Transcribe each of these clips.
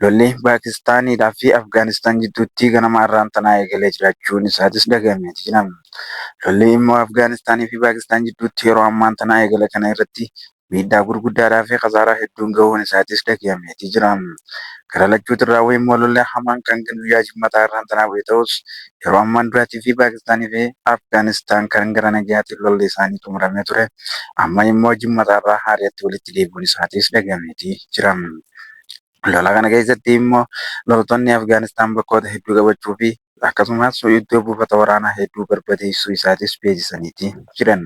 Lolli Paakistaaniidhaa fi Afgaanistaan jidduutti ganama har'aan tanaa eegalee jiraachuun isaatis dhagahameeti jira. Lolli immoo Afgaanistaanii fi Paakistaan jidduutti yeroo ammaan tanaa eegale kana irratti miidhaa gurguddaadhaa fi kasaaraa hedduun gahuun isaatis dhagahameeti jira. Gara lachuutirraa immoo lolli hamaan kan guyyaa jimmataa har'aan tanaa bu'e ta'us yeroo ammaan duraatii fi Paakistaanii fi Afgaanistaan kan gara nagayaatiin lolli isaanii xumuramee ture amma immoo jimmataarraa haariyatti walitti deebi'uun isaatis dhagahameeti jira. Lola kana keessatti immoo loltoonni Afgaanistaan bakkoota hedduu qabachuu fi akkasumas iddoo buufata waraanaa hedduu barbadeessuu isaatis beeksisaniiti jiran.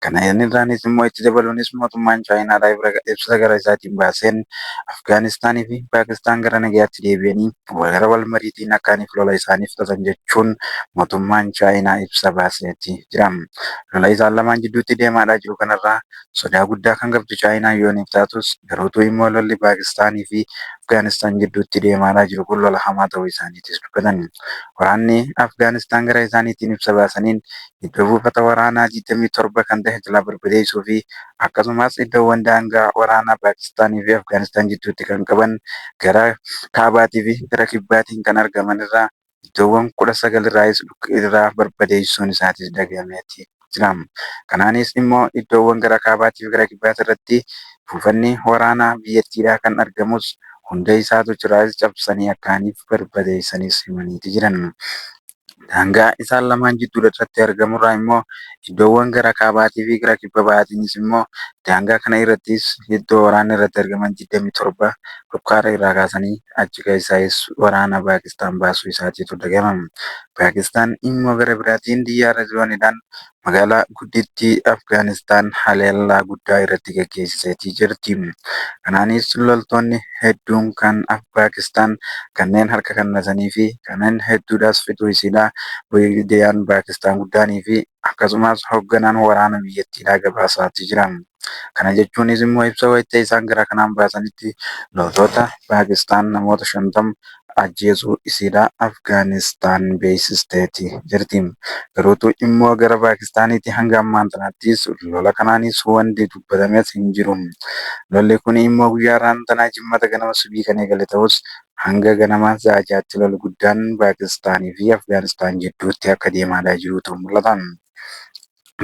Kana irraanis immoo itti dabaluunis mootummaan Chaayinaadhaa ibsa gara isaatiin baaseen Afgaanistaanii fi Paakistaan gara nagayaatti deebi'anii gara wal mariitiin akkaaniif lola isaanii fixatan jechuun mootummaan Chaayinaa ibsa baaseeti jira. Lola isaan lamaan jidduutti deemaadhaa jiru kanarraa sodaa guddaa kan qabdu Chaayinaan yooniif taatus garuutu immoo lolli Paakistaanii fi Afgaanistaan jidduutti deemaadhaa jiru kun lola hamaa ta'uu isaaniitis dubbatan. Waraanni Afgaanistaan gara isaaniitiin ibsa baasaniin iddoo buufata waraanaa 27 kan ta'e jalaa barbadeessuu fi akkasumas iddoowwan daangaa waraanaa Paakistaanii fi Afgaanistaan jidduutti kan qaban gara kaabaatii fi gara kibbaatiin kan argaman irraa iddoowwan 19 irraa barbadeessuun isaatis dhagahameeti jira. Kanaanis immoo iddoowwan gara kaabaatii fi gara kibbaati irratti buufanni waraanaa biyyattiidhaa kan argamus hunda isaatu jiraas cabsanii akkaaniif barbadeessanis himaniiti jiran. Daangaa isaan lamaan jidduu irratti argamurraa immoo iddoowwan gara kaabaatii fi gara kibba bahaatiinis immoo daangaa kana irrattis iddoo waraanni irratti argaman 27 dhukkaara irraa kaasanii achi keessaayis waraana Paakistaan baasuu isaatiitu dhagahama. Paakistaan immoo gara biraatiin xiyyaara dirooniidhaan magaalaa guddittii Afgaanistaan haleellaa guddaa irratti gaggeessiteetii jirti. Kanaanis loltoonni hedduun kan Paakistaan kanneen harka kennatanii fi kanneen hedduudhaas fixuu isiidha. Miidiyaan Paakistaan guddaanii fi akkasumas hoogganaan waraana biyyattiidhaa gabaasaati jira. Kana jechuunis immoo ibsa wayita isaan gara kanaan baasanitti loltoota Paakistaan namoota 50 ajjeesuu isiidha Afgaanistaan beeksisteeti jirti. Garuutu immoo gara Paakistaaniitti hanga ammaan tanaattis lola kanaanis wanti dubbatames hin jiru. Lolli kun immoo guyyaa har'aan tanaa jimmata ganama subii kan eegale ta'us hanga ganama sa'a 6tti lolli guddaan Paakistaanii fi Afgaanistaan jidduutti akka deemaadhaa jirutu mul'ata.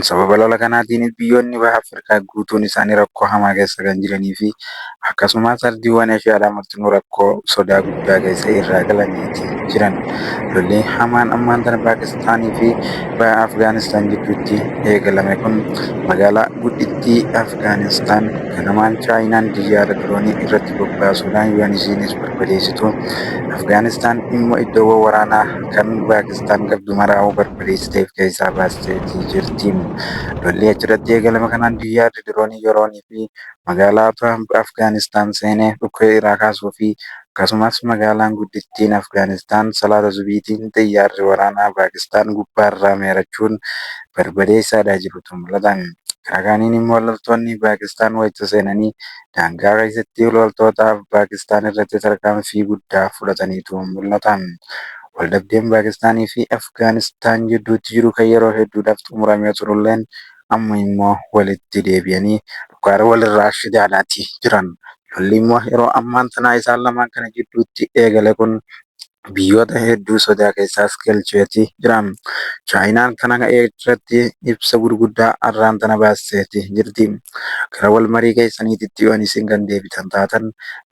Sababa lola kanaatiin biyyoonni baha Afrikaa guutuun isaanii rakkoo hamaa keessa kan jiranii fi akkasumas ardiiwwan Eeshiyaadhaa martinuu rakkoo sodaa guddaa keessa irraa galaniiti jiran. Lolli hamaan ammaan tana Paakistaanii fi Afgaanistaan jidduutti eegalame kun magaalaa guddittii Afgaanistaan ganamaan Chaayinaan xiyyaara diroonii irratti bobbaasuudhaan yoon isiinis barbadeessitu Afgaanistaan immoo iddoowwan waraanaa kan Paakistaan qabdu maraa'uu barbadeessiteef keessaa baasteetii jirti. Lolli achirratti eegalame kanaan xiyyaarri diroonii yeroonii fi magaalaa Afgaanistaan seenee dhukkee irraa kaasuu fi akkasumas magaalaan guddittiin Afgaanistaan salaata subiitiin xiyyaarri waraanaa Paakistaan gubbaarraa meerachuun barbadeessaadhaa jirutu mul'ata. Karaa kaaniin immoo loltoonni Paakistaan wayita seenanii daangaa keessatti loltoota Paakistaan irratti tarkaanfii guddaa fudhataniitu mul'ata. Waldhabdeen Paakistaanii fi Afgaanistaan jidduutti jiru kan yeroo hedduudhaaf xumuramee turulleen amma immoo walitti deebi'anii dhukaara walirraa shidaadhaati jiran. Lolli immoo yeroo ammaan tanaa isaan lamaan kana jidduutti eegale kun biyyoota hedduu sodaa keessaas galcheeti jira. Chaayinaan kana irratti ibsa gurguddaa har'aan tana baasteeti jirti. Gara wal marii keessaniititti yoon isin kan deebitan taatan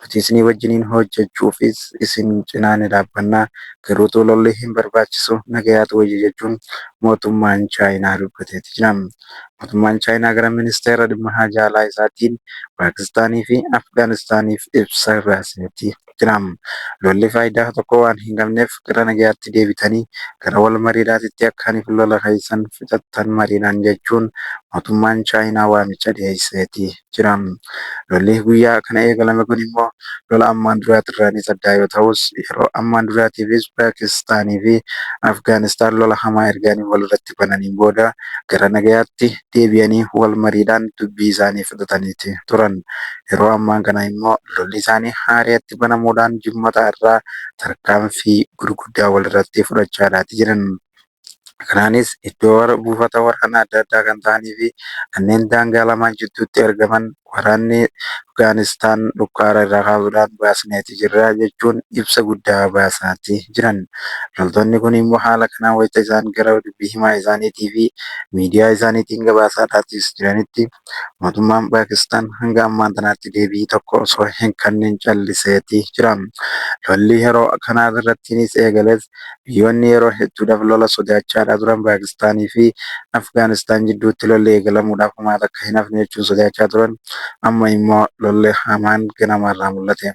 nuti isinii wajjiniin hojjechuufis isin cinaa ni dhaabbanna. Garuutu lolli hin barbaachisu nagayaatu wayya jechuun mootummaan Chaayinaa dubbateeti jira. Mootummaan Chaayinaa gara ministeera dhimma haajaa alaa isaatiin Paakistaanii fi Afgaanistaaniif ibsa baaseeti jira. Lolli faayidaa tokko waan hin qabneef gara nagayaatti deebitanii gara wal mariidhaatitti akkaaniif lola keessan fixattan mariidhaan jechuun mootummaan Chaayinaa waamicha dhiyeesseeti jira. Lolli guyyaa kana eegalame kun immoo lola ammaan duraatirraanis addaa yoo ta'us yeroo ammaan duraatiifis Paakistaanii fi Afgaanistaan lola hamaa ergaanii walirratti bananiin booda gara nagayaatti deebi'anii wal mariidhaan dubbii isaanii fixataniiti turan. Yeroo ammaan kana immoo lolli isaanii haariyatti banamuudhaan jimmata irraa tarkaanfii gurguddaa walirratti fudhachaadhaati jiran. Kanaanis iddoo buufata waraanaa adda addaa kan ta'anii fi kanneen daangaa lamaan jidduutti argaman Waraanni Afgaanistaan dhukkaara irraa kaasuudhaan baasneeti jirra jechuun ibsa guddaa baasaati jiran. Loltoonni kun immoo haala kanaan wayita isaan gara dubbii himaa isaaniitii fi miidiyaa isaaniitiin gabaasaadhaatis jiranitti mootummaan Paakistaan hanga ammaan tanaatti deebii tokko osoo hin kennin calliseeti jira. Lolli yeroo kanaa irrattiinis eegales biyyoonni yeroo hedduudhaaf lola sodaachaadhaa turan Paakistaanii fi Afgaanistaan jidduutti lolli eegalamuudhaaf homaa takka hin hafne jechuun sodaachaa turan. Amma immoo lolli hamaan ganamarraa mul'ate.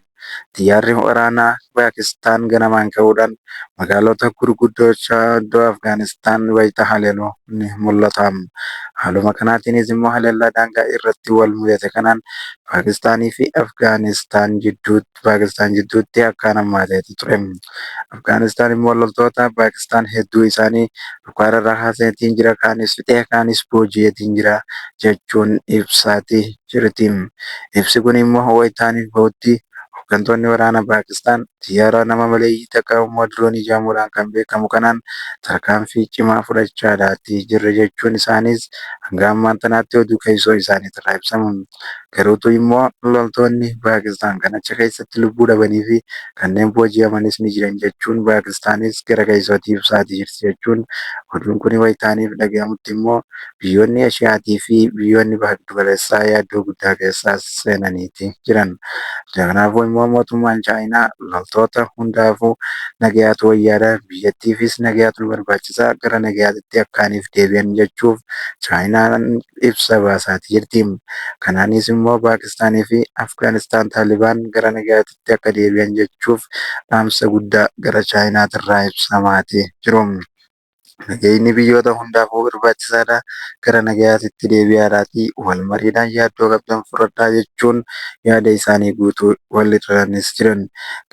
Xiyyaarri waraanaa Paakistaan ganamaan ka'uudhaan magaalota gurguddoo iddoo Afgaanistaan wayita haleelu ni mul'ata. Haaluma kanaatiinis immoo haleellaa daangaa irratti wal mudate kanaan Paakistaanii fi Afgaanistaan jidduutti Paakistaan jidduutti akkaan hammaateeti ture. Afgaanistaan immoo loltoota Paakistaan hedduu isaanii dhukaara irraa kaaseetiin jira, kaanis fixee kaanis booji'eetiin jira jechuun ibsaati jirti. Ibsi kun immoo wayitaaniif bahutti hooggantoonni waraana Paakistaan xiyyaara nama maleeyyii takka immoo diroonii jedhamuudhaan kan beekamu kanaan tarkaanfii cimaa fudhachaadhaati jirra jechuun isaanis hanga ammaan tanaatti oduu keessoo isaaniitirraa ibsamu. Garuutu immoo loltoonni Paakistaan kan achi keessatti lubbuu dhabanii fi kanneen booji'amanis ni jiran jechuun Paakistaanis gara keessootti ibsaatii jirti jechuun oduun kun wayitaaniif dhagahamutti immoo biyyoonni Eshiyaatii fi biyyoonni baha giddu galeessaa yaaddoo guddaa keessa seenaniiti jiran. Kanaafuu immoo mootummaan Chaayinaa loltoota hundaafuu nagayaatu wayyaadha biyyattiifis nagayaatu nu barbaachisa gara nagayaatitti akkaaniif deebi'an jechuuf Chaayinaan ibsa baasaatii jirti. Kanaanis immoo Paakistaanii fi Afgaanistaan Taalibaan gara nagayaatitti akka deebi'an jechuuf dhaamsa guddaa gara Chaayinaatirraa ibsamaati jiru. Nageenyi biyyoota hundaafuu barbaachisaadha. Gara nagayaatitti deebi'aadhaatii wal mariidhaan yaaddoo qabdan furadhaa jechuun yaada isaanii guutuu walirraanis jiran.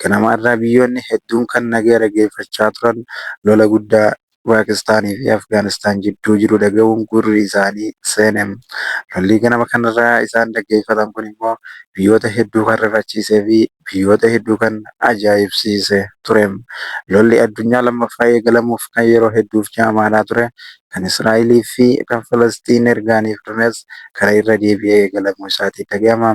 Ganama irraa biyyoonni hedduun kan nagaya dhaggeeffachaa turan lola guddaa Paakistaanii fi Afgaanistaan jidduu jiru dhaga'uun gurri isaanii seene. Lolli ganama kanarraa isaan dhaggeeffatan kun immoo biyyoota hedduu kan rifachiisee fi biyyoota hedduu kan ajaa'ibsiise ture. Lolli addunyaa lammaffaa eegalamuuf kan yeroo hedduuf jaamaadhaa ture kan Israa'elii fi kan Falasxiin ergaaniif dhumes kana irra deebi'ee eegalamuu isaatii dhaga'ama.